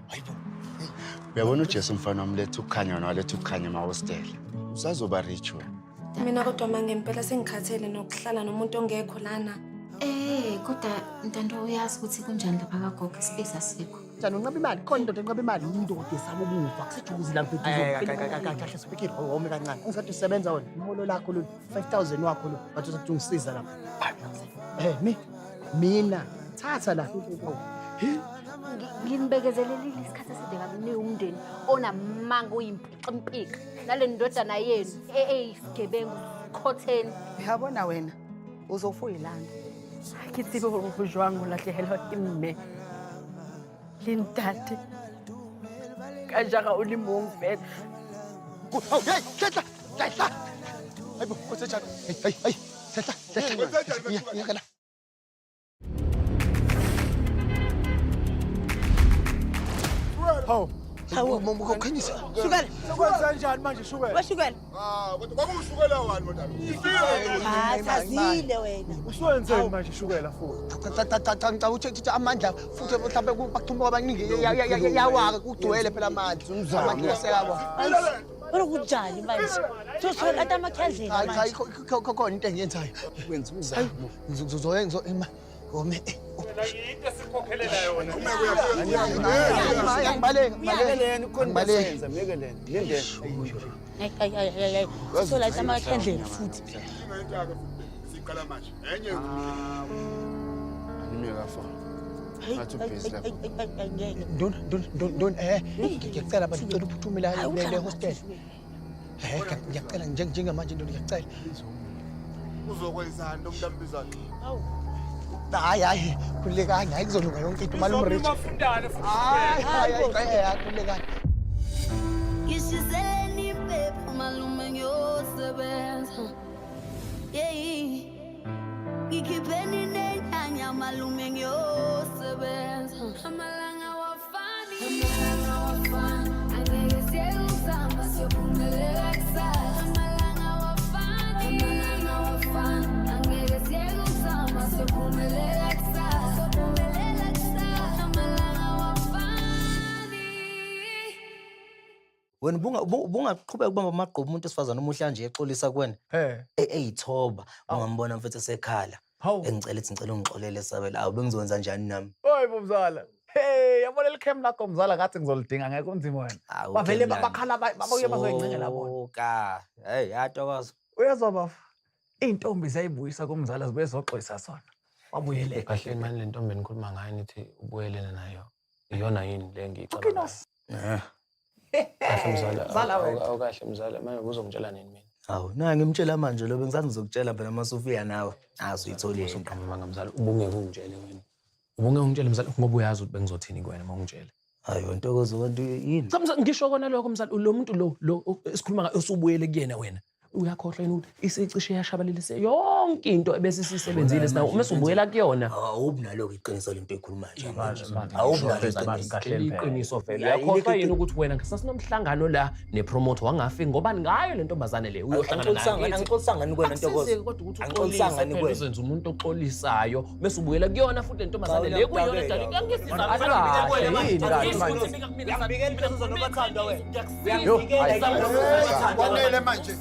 Hayibo. Uyabona uJesu mfana wami letha ukukhanya wena waletha ukukhanya emahostela. Usazoba rich wena. Mina kodwa ma ngempela sengikhathele nokuhlala nomuntu ongekho lana. Eh, kodwa Ntando uyazi ukuthi kunjani lapha kagogo ispace asikho. Njani unqaba imali? Khona indoda enqaba imali, indoda esaba ukufa. Kuseduze la mfethu. Kahle sibikile, wome kancane. Ungisathi usebenza wena. Umholo lakho lo 5000 wakho lo. Bathi usathi ungisiza lapha. Eh, mi mina thatha la. Nginibekezelelile isikhathi eside kabi niwumndeni onamanga oyimpiximpixa nale ndodana yenu eyisigebengu sikhotheni. Uyabona wena uzofuyilana. Ha ke tsebe hore ho jwang ho lahlehelwa ke mme le ntate ka jara o le mong fela. Hawu, hey, hlehla, hlehla. Hayibo, kwenzenjani? Hey, hey, hey, hlehla, hlehla. Ngiyakela. Hawu. Hawu, khanyisa. Shukela. Sekwenzenjani manje shukela? Washukela. Ah, kodwa kwakuwushukela wani kodwa? Ah, sazile wena. Usuwenzeni manje shukela futhi? Cha cha cha cha ngicabanga ukuthi amandla futhi mhlawumbe bakuthuma kwabaningi yawaka kugcwele phela amandla. Amandla asekabo. Kodwa kunjani manje? Soshola ata amakhandlela Hayi cha manje. khona into engiyenzayo. Wenza umzamo. Ngizoyenza ima ngome. Into esikhokhelela yona. Ngibaleka. Myekeleni khona Ngibaleka. basenza myekeleni. Lindeni. Hayi hayi hayi hayi. Soshola ata amakhandlela futhi. Siqala manje. Enye Animeka phone. Hayi Ngathi ubhizi lapha. hayi ngeke. Ndona ndona ndona ngiyacela abantu ngicela uphuthume la Hayi, le uhlala hostel. Ngiyacela njengamanje ndona ngiyacela. uzokwenzani lo muntu ambizayo? Hawu. Hayi hayi khululekani hayi kuzolunga yonke into malume rich. Mafundane futhi. Hayi hayi hayi khululekani. Ngishiseleni impepho malume ngiyosebenza. Yeyi. Ngikhipheni nenyanya malume ngiyosebenza. Amalanga awafani. Amalanga awafani. Angeke siyeke ukuzama siyophumelela kusasa. Amalanga awafani. Amalanga awafani. Angeke siyeke ukuzama siyophumelela kusasa. Siyophumelela kusasa. Amalanga awafani. Wena ubungaqhubeka ukubamba amagqubu umuntu wesifazane omuhle kanje exolisa kuwena. Eyithoba ungambona mfethu esekhala. Hawu. Engicela ethi ngicela ungixolele Sabelo. Awu bengizokwenza njani nami? Oy mzala. Hey, yabona likhemu lakho mzala ngathi ngizolidinga ngeke kunzima wena. Awu, Bavele Khemlani. bakhala babuye bazoyincengela bona. Suka. Hey, yatokoza. Uyezwa bafa. Iy'ntombi ziyayibuyisa kumzala zibuye zoxolisa sona. Babuyele. Kahle mani le ntombi enikhuluma ngayo nithi ubuyelene nayo. Iyona yini le engiyicabangayo? Eh. Kahle mzala. Mzala wena. Awukahle mzala. Manje ubuzongitshela nini mina? Awu, na ngimtshela manje lo bengisathi ngizokutshela phela uma usufika nawe. Ah, usuyitholile. Usuqamba amanga mzala. Ubungeke ungitshele wena. Ubungeke ungitshele mzala ngoba uyazi ukuthi bengizothini kuwena uma ungitshela. Hayi, Ntokozo kanti yini? Cha mzala ngisho kona lokho mzala lo muntu lo esikhuluma ngaye usubuyele kuyena wena. Uyakhohlwa yini ukuthi isicishe yashabalalisa yonke into ebesisisebenzile sinawo uma usubuyela kuyona. Awubi nalo iqiniso lento ekhulumayo nje manje. Manje, Awubi nalo manje, iqiniso. kahle iqiniso vele. Uyakhohlwa yini ukuthi wena sasinomhlangano la nepromoter wangafiki ngobani ngayo le ntombazane le uyohlangana nayo. Angixolisanga ni kuwena Ntokozo. Akusizeki kodwa ukuthi Angixolisanga uxolise ni phela kuwena. uzenze umuntu oxolisayo bese ubuyela kuyona futhi le ntombazane le kuyona dala Kwanele manje.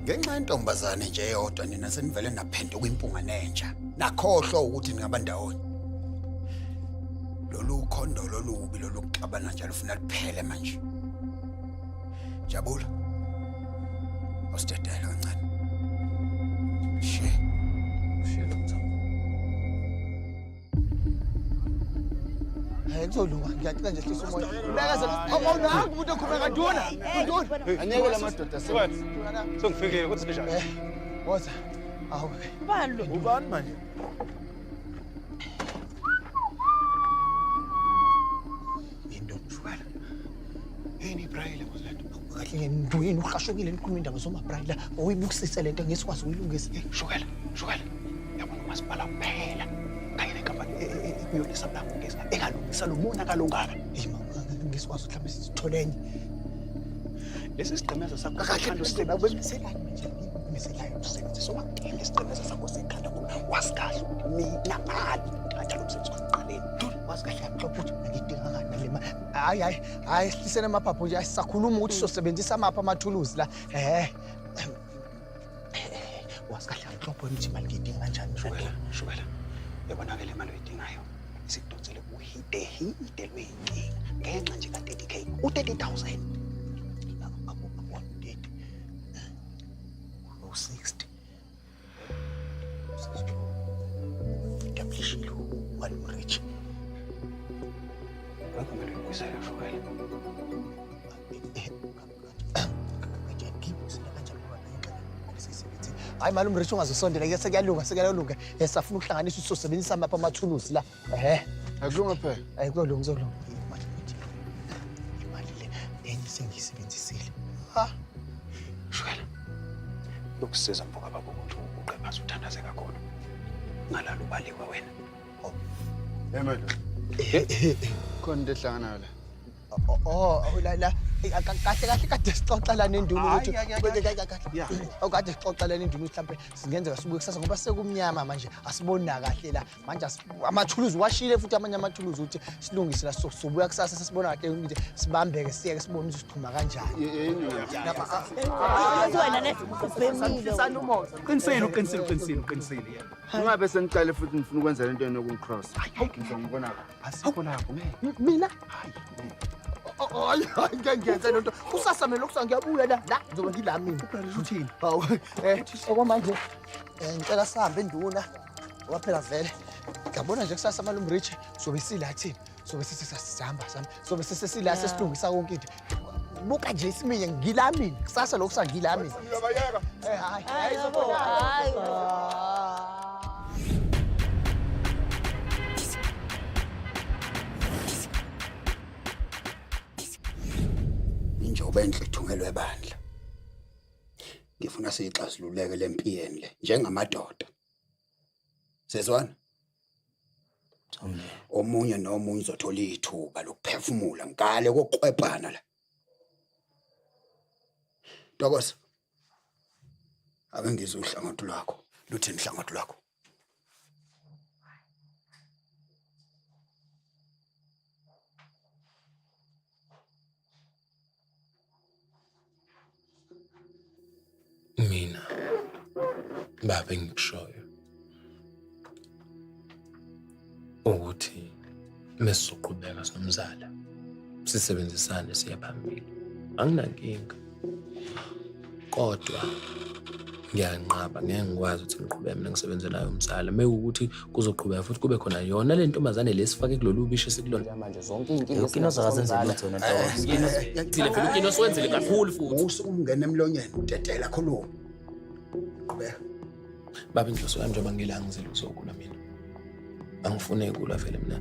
Ngenxa yentombazane nje eyodwa nina senivele naphenduka impunga nenja. Nakhohlwa ukuthi ningaba ndawonye. Lolu khondo lolubi lolu kuxabana njalo ufuna liphele manje. Jabula. Awusidedele kancane. She. Hayi kuzolunga ngiyacela nje hlisa umoya. Bekezela. Oh nangu umuntu okhuluma kantuna. Ntuna. Anyeke la madoda Sengifikile ukuthi njani? Woza. Awu. Ubani lo? Ubani manje? Into shukela. Yini ibrayile muzlethu? Kahle yini uhashukile nikhuluma indaba zomabrayile la. Uyibukisise lento ngesikwazi ukuyilungisa. Shukela, shukela. Yabona umasipala kuphela. Kanye nenkampani ekuyona esabanga ugesi engalungisa lo monakalo ongaka. Hey mama, ngesikwazi mhlawumbe sithole enye. Lesi sigqemezo sakho Kahle usebenziselayo manje miselayo usebenzisa wakudinga isigqemezo sakho sekhanda ngoba wazi kahle ukuthi mina ngani ngathala umsebenzi wasiqaleni wazi kahle yaxoxa ukuthi Hayi hayi hayi sihlisene amaphaphu nje sisakhuluma ukuthi sizosebenzisa amaphi amathuluzi la. Wazi kahle anhlopho ukuthi imali ngiyidinga kanjani. Shukela, shukela. Yabona ke le mali oyidingayo isikudonsele kuhide hide lweyinkinga ngenxa nje ka-30K u-30,000 akubona u-30 u-60 establishile umalume Rich. Lokho kumele uyibuyisele shukela. Hayi malume Rich ungazosondela ke sekuyalunga sekuyalunga. Safuna ukuhlanganisa ukuthi sizosebenzisa amapha amathuluzi la. Akulunga phela. Hayi kuzolunga kuzolunga. Imali le enye sengiyisebenzisile. Ha. Shukela. Lokusiza mfoka baba ukuthi uqe phansi uthandaze kakhulu. Ngalala ubaliwe wena. Hey madoda. Khona into ehlanganayo la. Oh la la kahle kahle kade sixoxa la nenduna ukuthi kade sixoxa la nenduna ukuthi mhlambe singenzeka sibuye kusasa ngoba sekumnyama manje asibona kahle la manje amathuluzi washile futhi amanye amathuluzi ukuthi silungise la sobuya kusasa sesibona kahle ukuthi sibambeke siyeke sibone ukuthi sichuma kanjani. Qinisile uqinisile uqinisile uqinisile yena. Ungabe sengiqale futhi ngifuna ukwenza lento enokungi-cross. Ngizongibona asikho lapho ngeke. Mina hayi hayi ngeke ngiyenze lento. Kusasa mina lokhu ngiyabuya la la ngizobe ngila mina. Uthini? Hawu okwamanje ngicela sihambe induna ngoba phela vele ngiyabona nje kusasa malume Rich sobe sila thina sobe sesihamba sami sobe sesila sesilungisa konke into. Buka nje isiminye ngila mina kusasa lokhu sangila mina. Hayi hayi sobona. Hayi. Injobo enhle ithungelwe ebandla. Ngifuna siyixazululeke lempiyeni le njengamadoda. Sezwana? Omunye nomunye uzothola ithuba lokuphefumula ngale kokuqwebhana la. Ntokozo. Ake ngizwe uhlangothi lwakho. Luthini uhlangothi lwakho? Mina baba engikushoyo ukuthi mesizoqhubeka sinomzala sisebenzisane siye phambili, anginankinga, kodwa ngiyanqaba ngeke ngikwazi ukuthi ngiqhubeke mina ngisebenzelayo umzala. Mekuwukuthi kuzoqhubeka futhi kube khona yona le ntombazane lesifake kulolu bishi esikulona manje zonke iy'nkinga Ukino akazenze lutho wena Ntokozo. Thile vele ukino siwenzele kakhulu futhi. Usuke ungena emlonyeni udedela khuluma. Qhubeka. Baba inhloso yami njengoba ngila ngizile ukuzokula mina. Angifune ukula vele mina.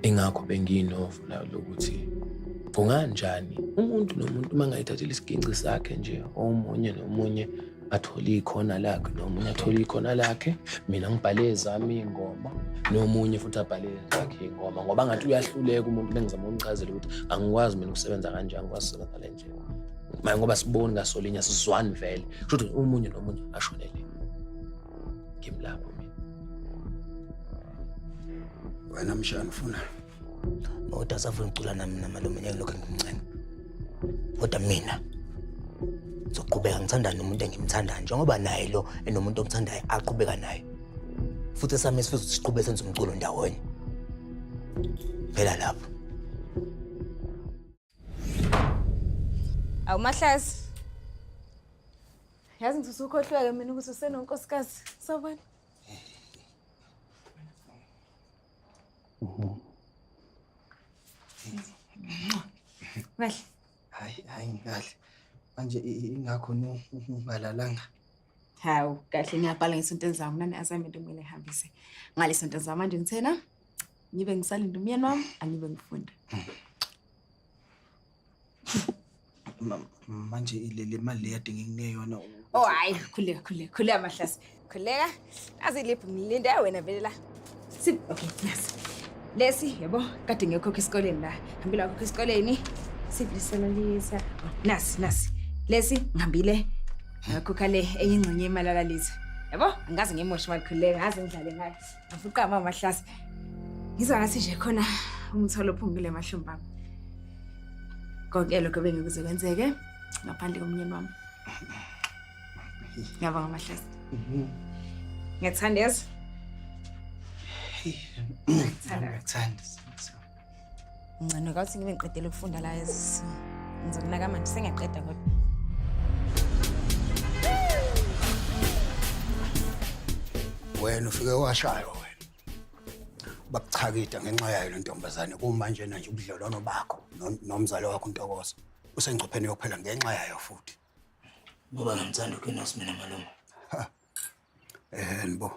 Ingakho benginovo lokuthi kunganjani umuntu nomuntu uma ngayithathela isiginci sakhe nje omunye nomunye athole ikhona lakhe nomunye athole ikhona lakhe, mina ngibhale ezami iy'ngoma nomunye futhi abhale ezakhe iy'ngoma, ngoba ngathi uyahluleka umuntu. Bengizama ukumchazela ukuthi angikwazi mina ukusebenza kanje, angikwazi ukusebenza le ndlela manje ngoba siboni ngasolinye asizwani vele, kusho ukuthi omunye nomunye ashonele ngimlapho mina. Wena mshana ufuna Kodwa asafuna ukucula nami namalume ngeke lokho ngimncenga. Kodwa mina ngizoqhubeka ngithandane nomuntu engimthandayo njengoba naye lo enomuntu omthandayo aqhubeka naye. Futhi esami isifiso ukuthi siqhubeke senze umculo ndawonye. Phela lapho. Awu Mahlazi. Yazi ngithi usukhohlweke mina ukuthi usenonkosikazi. Sawubona. Kahle. Hayi hayi kahle. Manje ingakho ungalalanga. Hawu, kahle ngiyabhala ngesonto elizayo mina ne-assignment okumele ngihambise. Ngale sonto elizayo manje ngithena ngibe ngisalinda umyeni wami, angibe ngifunda. Manje le mali le yade ngikunike yona. Oh hayi, khuleka khuleka khuleka Mahlasi. Khuleka. Azi liphi ngilinde wena vele la. Okay, nasi. Lesi yabo kade ngiyokhokha esikoleni la. Hambile wakhokha esikoleni. Siblisela. Nasi nasi. Lesi ngihambile ngakhokha le enye ingxenye yemali alalisa. Yabo angaze ngimoshe imali, khuleka, ngaze ngidlale ngayo. Ngifuqa mama Mahlasi. Ngizwa ngathi nje khona umthwalo ophungile emahlombe ami. Konke lokho bengikuze kwenzeke ngaphandle komnyeni wami. Ngiyabonga Mahlase. Ngiyakuthanda yezwa. Ngiyakuthanda. Ngcono kawuthi ngibe ngiqedele ukufunda la yesu. Ngizokunaka manje sengiyaqeda kodwa. Wena ufike washaywa wena. Bakuchakida ngenxa yayo le ntombazane kumanjena nje ubudlelwano bakho nomzali wakho uNtokozo usengcupheni yokuphela ngenxa yayo futhi. Ngoba ngimthanda uKinos mina malume. Eh nibo.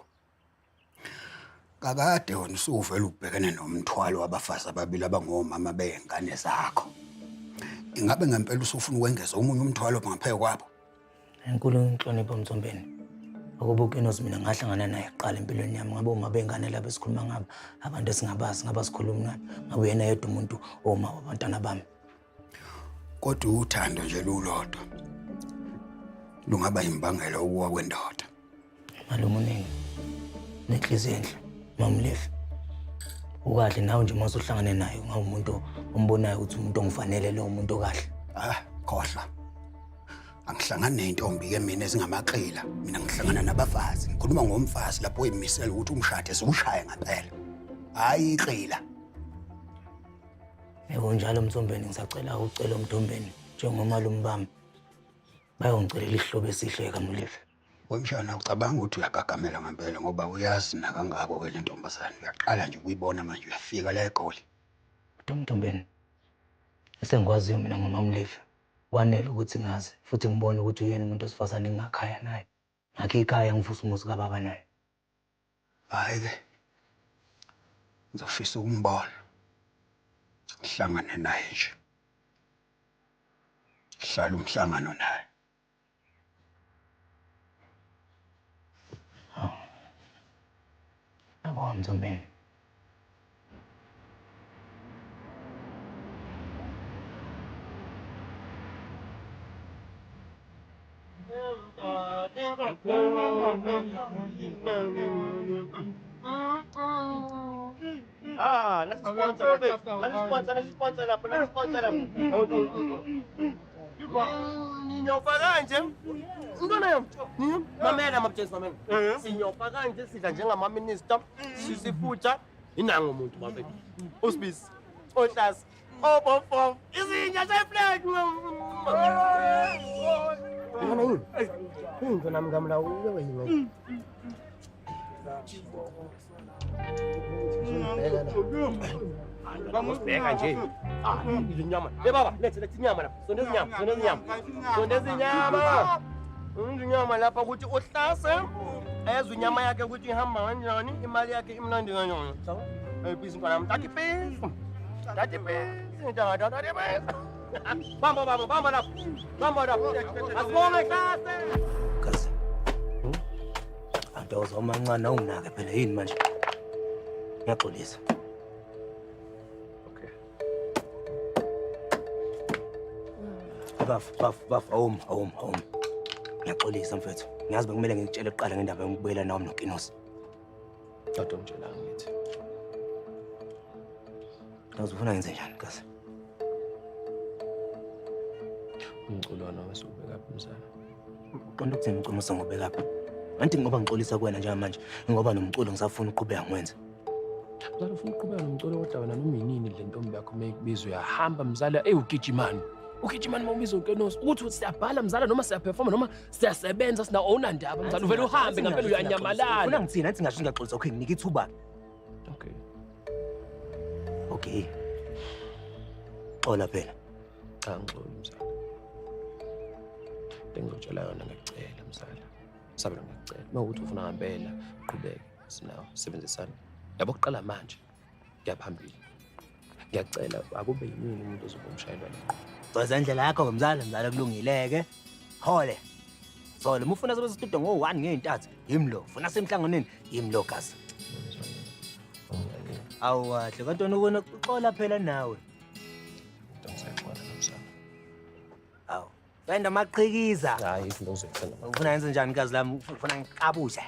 Kakade wena usuvele ubhekene nomthwalo wabafazi ababili abangomama bey'ngane zakho. Ingabe ngempela usufuna ukwengeza omunye umthwalo ngaphezu kwabo? Enkulu inhlonipho Mthombeni. Ukuba uKinos mina ngahlangana naye kuqala empilweni yami ngabe uma bengane laba esikhuluma ngabo abantu esingabazi ngaba sikhulumi nabo ngabe uyena yedwa umuntu owuma wabantwana bami. Kodwa uthando nje lulodwa lungaba imbangela yokuwa kwendoda. Malume uningi nenhliziyo enhle mamlefi ukahle nawe nje uma usuhlangane naye ungawumuntu ombonayo ukuthi umuntu ongifanele lo umuntu okahle. Ah, khohlwa. Angihlangani ney'ntombi-ke mina ezingamaxila. Mina ngihlangana nabafazi. Ngikhuluma ngomfazi lapho uyimisela ukuthi umshade siwushaye ngempela. Hhayi ixila. Yebo njalo Mthombeni ngisacela ucela uMthombeni njengomalume bami bayongicelela isihlobo esihle kaMulefi. Wemshana ucabanga ukuthi uyagagamela ngempela ngoba uyazi nakangako-ke le ntombazane uyaqala nje ukuyibona manje uyafika la eGoli. Kodwa Mthombeni esengikwaziyo mina ngoMaMlevi wanele ukuthi ngazi futhi ngibone ukuthi uyena umuntu wesifazane engingakhaya naye. Ngakhe ikhaya ngivusa umuzi kababa naye. Hhayi-ke ngizofisa ukumbona ngihlangane naye nje. Hlala umhlangano naye. Ngiyabonga Mthombeni. Ah, let's sponsor, let's sponsor, let's sponsor lapho, let's sponsor lapho. Ninyofa kanje. Intwana yam. Mamela mabutshesi mamela. Sinyofa kanje sidla njengama minister. Sisifutha inango umuntu bafethu. Usibisi. Ohlasi. Obofo. Izinja seflag. Ngona yini? Into nami ngamla uwe yini? Bamubheka nje. Ah, inyama. Hey baba, lethe lethe inyama lapha. Sondeza inyama, sondeza inyama. Sondeza inyama. Inyama lapha ukuthi uhlase ezwe inyama yakhe ukuthi ihamba kanjani, imali yakhe imnandi kanjani. Sawa? Hey peace mntwana wami. Thatha peace. Thatha peace. Thatha thatha peace. Bamba bamba bamba lapha. Bamba lapha. Asibonge hlase. Kazi. Antokozo omncane awunginake phela yini manje? Ngiyaxolisa. Okay. Baf baf baf awum awum awum. Ngiyaxolisa mfethu. Ngiyazi bekumele ngikutshele kuqala ngendaba yokubuyela nawe noKinos. Kodwa ungitshelanga ngithi. Kazi ufuna ngenze njani kazi? Umculo wona wesubekaphi mzala? Uqonda ukuthini umculo usangubekaphi? Anti ngoba ngixolisa kuwena njengamanje ngoba nomculo ngisafuna ukuqhubeka ngiwenze. Mzala ufuna ukuqhubeka nomculo kodwa wena noma yinini le ntombi yakho uma ikubiza uyahamba mzala eyi ugijimani. Ugijimani uma ubiza uNkenosi ukuthi siyabhala mzala noma siyaperforma noma siyasebenza sina awunandaba mzala uvele uhambe ngempela uyanyamalala. Ufuna ngithini? Anti ngasho ngiyaxolisa okay nginika ithuba. Okay. Okay. Xola phela. Cha ngixoli mzala. Into engizotshela yona ngiyacela mzala. Sabelo ngiyacela. Uma ukuthi ufuna ngempela qhubeke sinawo sebenzisana. Yabo kuqala manje ngiyaphambili. Ngiyacela akube yimini umuntu ozobe umshayeli wale nqola. Gcoza indlela yakho mzala mzala kulungile-ke. Hole. Sole uma ufuna sobe studio ngo-1 ngey'ntathu yimi lo. Ufuna semhlanganweni yimi lo gazi. Awu kahle kanti wena ubona uxola phela nawe. Ngisaxola mzala. Awu. Fenda maqhikiza. Hayi izinto ngizoyifenda. Ufuna yenze njani gazi lami? Ufuna ngiqabuse.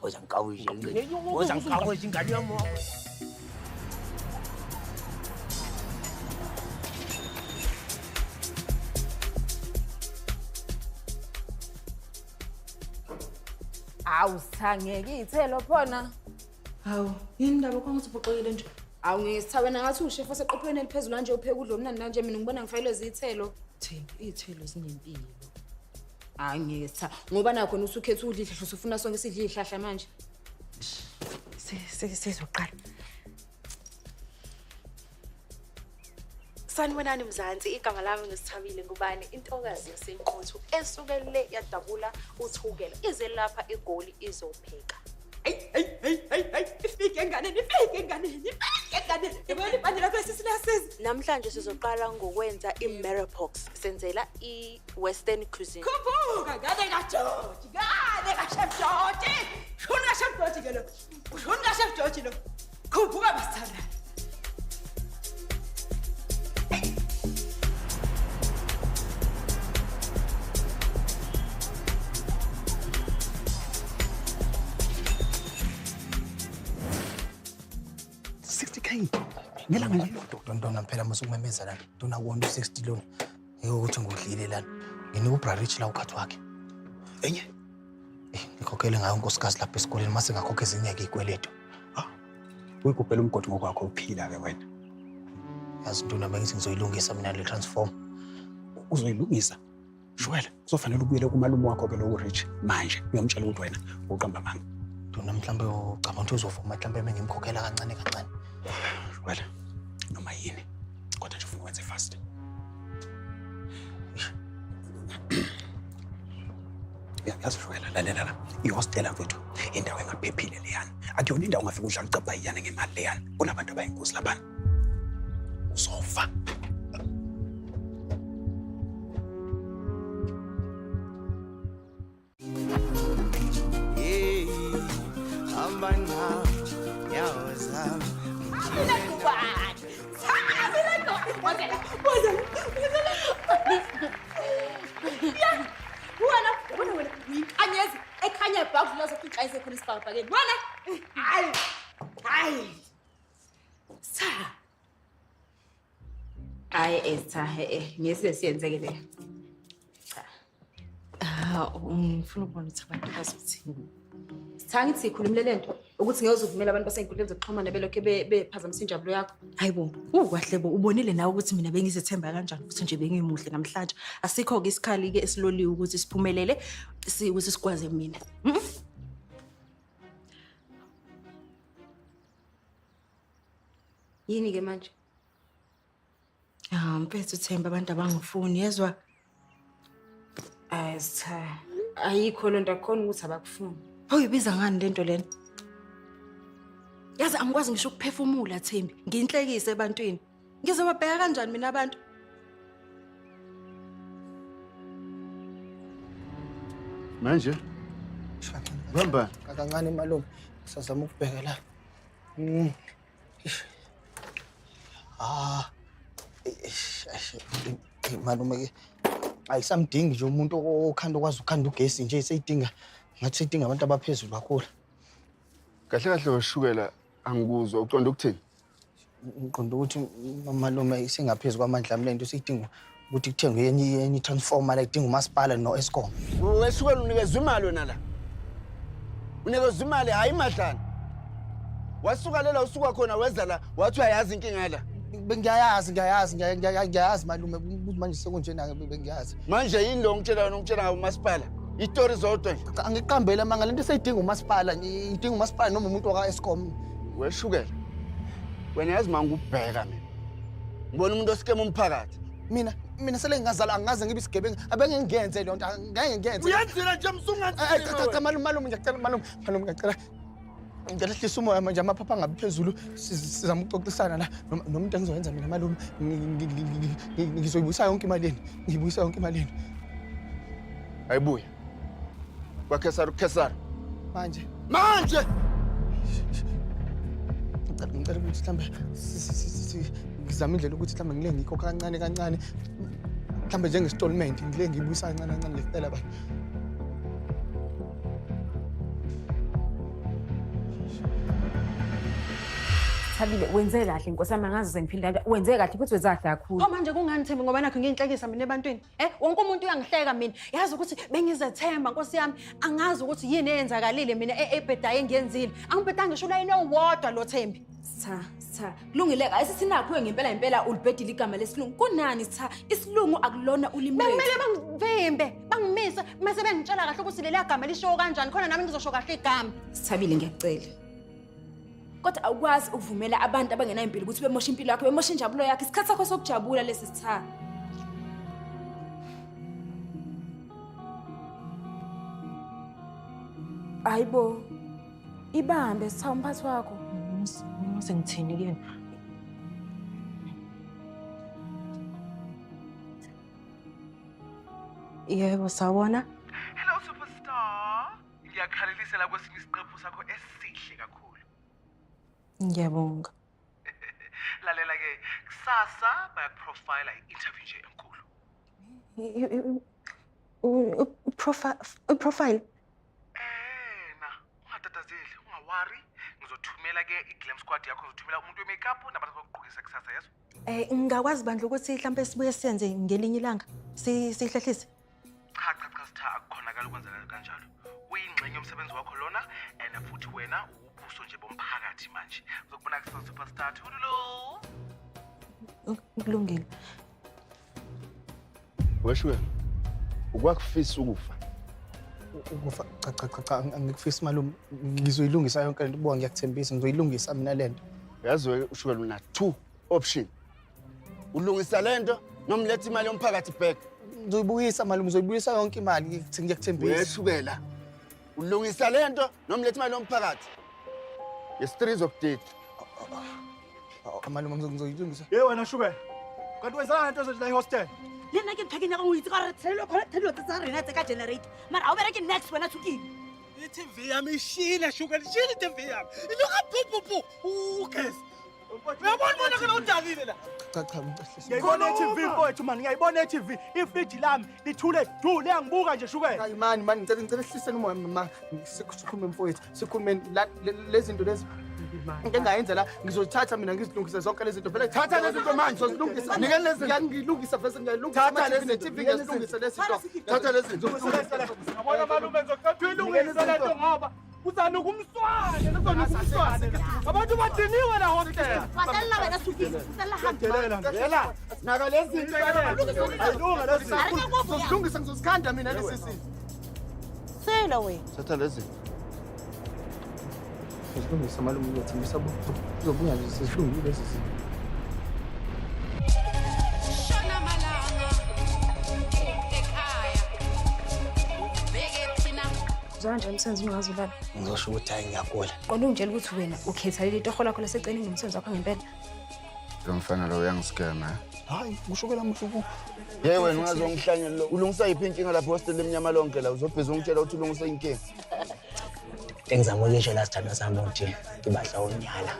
Oza ngiqabuse. Oza ngiqabuse ingane yami. Hawu sithangeke iy'thelo phona. Hawu, yini ndaba kwangathi uphoxekile nje? Awu ngeke sitha wena ngathi ushefu oseqophelweni eliphezulu kanje upheka udla omnandi kanje mina ngibona ngifakelwe ziy'thelo. Thembi, iy'thelo zinempilo. Hayi ngeke sitha ngoba nakhona usukhetha udla ihlahla usufuna sonke sidle iy'hlahla manje. Sizoqala. Sanibonani Mzansi, igama lami nguSithabile Ngubane, intokazi yaseNquthu esuke le yadabula uThukela, ize lapha eGoli izopheka. Ifike enganeni, ifike enganeni, ifike enganeni. Ngibona ibhande lakho lesisilasezi. Namhlanje sizoqala ngokwenza i-Mirepoix, senzela i-Western cuisine. Khuphuka ngane kaJoji, ngane kaChef Joji. Shuni kaChef Joji ke lo. Shuni kaChef Joji lo. Khuphuka basithanda. Ngelanga nje. Ntona phela masukumemeza lana. Ntona kuwona u60 lona. Ngeke ukuthi ngudlile lana. Nginika uBrarich la ukhathi wakhe. Enye? Ngikhokhele ngayo unkosikazi lapha esikoleni mase ngakhokha ezinye ke ikweletu. Ah. Uyigubhela umgodi ngokwakho uphila ke wena. Yazi Ntona bengithi ngizoyilungisa mina le transform. Uzoyilungisa? Shwele, kuzofanele ubuyele kumalume wakho ke lo uRich manje uyomtshela ukuthi wena uqamba amanga. Ntona mhlambe ucabanga ukuthi uzovuma mhlambe mengimkhokhela kancane kancane. Shwele, noma yini kodwa nje ufuna ukwenze fast. Yazi Shwele, lalela la. Ihostela mfethu indawo engaphephile leyana. Akuyona indawo ongafika udlala ucabhayiyana ngemali leyana. Kunabantu abayingozi laphana. Uzofa. Wena uyinkanyezi ekhanya ibhakudla sokuxayise khona isibhakabhakeni. Wena hayi hayi. Sa. Hayi Esther, ngeke siyenzeke le. Cha. Ah, ngifuna ukubona ukuthi abantu bazothini. Sitha ngithi sikhulumile lento ukuthi ngeke uzuvumela abantu basenkundleni zokuxhumana belokhe bephazamisa injabulo yakho. Hayibo, ukahle bo ubonile nawe ukuthi mina bengizethemba kanjani futhi nje bengimuhle namhlanje. Asikho ke isikhali ke esiloliwe ukuthi siphumelele ukuthi sikwaze mina. Yini ke manje? Ah, mfethu Themba abantu abangifuni yezwa. Esther, ayikho lento akukhona ukuthi abakufuni. Awuyibiza ngani lento lena? Yazi angikwazi ngisho ukuphefumula Thembi, nginhlekise ebantwini. Ngizobabheka kanjani mina abantu? Manje? Bamba. Kancane malume, sazama ukubheka la. Ah. Malume ke ayisamdingi nje umuntu okhanda okwazi ukukhanda ugesi nje seyidinga ngathi seyidinga abantu abaphezulu kakhulu. Kahle kahle weshukela angikuzwa uqonda ukuthini? Ngiqonda ukuthi malume isengaphezulu kwamandla ami lento seyidinga ukuthi kuthengwe enye transformer la idinga umasipala no-Eskom. Weshukela unikezwe imali wena la. Unikezwe imali hayi imadlana. Wasuka lela usuka khona weza la wathi uyayazi inkinga la. Bengiyayazi ngiyayazi ngiyayazi malume ukuthi manje sekunjena bengiyazi. Manje yini lo ngitshela wena ungitshela ngawo umasipala? Itori zodwa nje. Angiqambele amanga lento seyidinga umasipala, idinga umasipala noma umuntu waka-Eskom. Weshukela. Wena yazi mangubheka mina. Ngibona umuntu osikema umphakathi. Mina sele ngingazala angaze ngibe isigebengu abengeke ngiyenze leyo nto angeke ngiyenze. Uyenzile nje msungathi. Cha malume malume ngiyacela malume malume ngiyacela. Ngicela ehlisa umoya manje amaphapha angabi phezulu sizama ukuxoxisana la nomuntu engizoyenza mina malume ngizoyibuyisa yonke imali yenu ngiyibuyisa yonke imali yenu. Ayibuye. KwaKhesari uKhesari. Manje. Manje. Ngicela ukuthi mhlambe ngizame indlela ukuthi mhlambe ngile ngikhokha kancane kancane mhlambe njenge-installment ngile ngiyibuyisa kancane kancane ngicela abantu. Thabile, wenze kahle nkosi yami, angazi sengiphinda wenze kahle futhi wenze kahle kakhulu. Pho manje kungani Thembi ngoba nakho ngiyinhlekisa mina ebantwini? Wonke umuntu uyangihleka mina. Yazi ukuthi bengizethemba nkosi yami, angazi ukuthi yini eyenzakalile mina ebhedayo engiyenzile. Angibhedanga ngisho ulayini owodwa lo Thembi. Sitha, kulungile ayisithinapho ngempela impela ulibhedile igama lesilungu. Kunani sitha, isilungu akulona ulimi lwethu. Bekumele bangivimbe, bangimise, mase bengitshela kahle ukuthi leli gama lisho kanjani khona nami ngizosho kahle igama. Sithabile ngiyakucela. Kodwa awukwazi ukuvumela abantu abangenayo impilo ukuthi bemoshe impilo yakho, bemoshe injabulo yakho. Isikhathi sakho sokujabula lesi sitha. Hayibo. Ibambe sitha umphathi wakho. Sengithini kuyena? Yebo, sawubona. Hello superstar. Ngiyakhalelisela kwesinye isiqephu sakho esihle kakhulu. Ngiyabonga. Lalela ke, kusasa bayakuprofile i-interview nje enkulu. Profile. Na, ungatatazeli, ungawari. Ngizothumela ke i-glam squad yakho, ngizothumela umuntu we-makeup nabantu abakugqokisa kusasa, yeso? Ngingakwazi bandla ukuthi mhlambe sibuye siyenze ngelinye ilanga. Sihlehlise. Cha cha cha sitha akukhonakala ukwenza kanjalo. Uyingxenye yomsebenzi wakho lona and futhi wena ubuso nje bomphakathi manje. Uzokubona kusasa superstar. Thululu. Kulungile. Weshuwe. Ukwakufisa ukufa. Ukufa cha cha cha cha angikufisi malume, ngizoyilungisa yonke lento, buka ngiyakuthembisa ngizoyilungisa mina lento. Yazi ushukela una 2 option. Ulungisa lento noma letha imali yomphakathi back. Ngizoyibuyisa malume, ngizoyibuyisa yonke imali, ngiyakuthembisa. Weshukela. Ulungisa lento noma letha imali yomphakathi. Yes, 3 of date. Malume ngizoyilungisa. Hey wena shukela. Kanti wenzana lento nje la e-hostel? Le nna ke ntho ke nyaka go itse ka gore tshelo khona tshelo tsa rena tse ka generator. Mara ha o bereke next wena tshukile. I-TV yami ishile shukela, ishile i-TV yami. Iluka pu pu pu. Ugesi. Uyabona bona kana udakile la. Cha cha. Ngiyayibona i-TV mfowethu man, ngiyayibona i-TV. Ifriji lami lithule du liyangibuka nje shukela. Hayi mani mani ngicela ehliseni umoya mama. Sikhulume mfowethu, sikhulume lezi zinto lezi. Into engayenza la ngizothatha mina ngizilungise zonke lezi zinto vele. Thatha lezi zinto manje, ngizilungisa. Nikeni lezi zinto. Ngiyilungisa vese ngiyilungisa. Thatha lezi zinto, TV ngiyilungisa lezi zinto. Thatha lezi zinto. Yabona malume ngizocela uyilungise lento ngoba uzanuka umswane, uzanuka umswane. Abantu badiniwe la hostel. Fatella wena sukile, fatella hambe. Yela, naka lezi zinto. Ayilunga lezi zinto. Ngizilungisa ngizozikhanda mina lezi zinto. Sela wena. Thatha lezi zinto. Ngizilungisa malume, ngiyathembisa uzobuya nje sizilungile lezi zinto. Uzwa umsebenzi ungazi ulala. Ngizosho ukuthi hayi ngiyagula. Qonda ungitshela ukuthi wena ukhetha leli torho lakho laseceleni ngomsebenzi wakho ngempela. Lo mfana lo uyangiskema. Hayi, kushukela mhluku. Hey wena ungazongihlanyela lo. Ulungisa yiphi inkinga lapho hostel lemnyama lonke la? Uzobhiza ungitshela ukuthi ulungisa inkinga. Engizama ukuyisho la sithandwa sami ukuthi ngibadla unyala.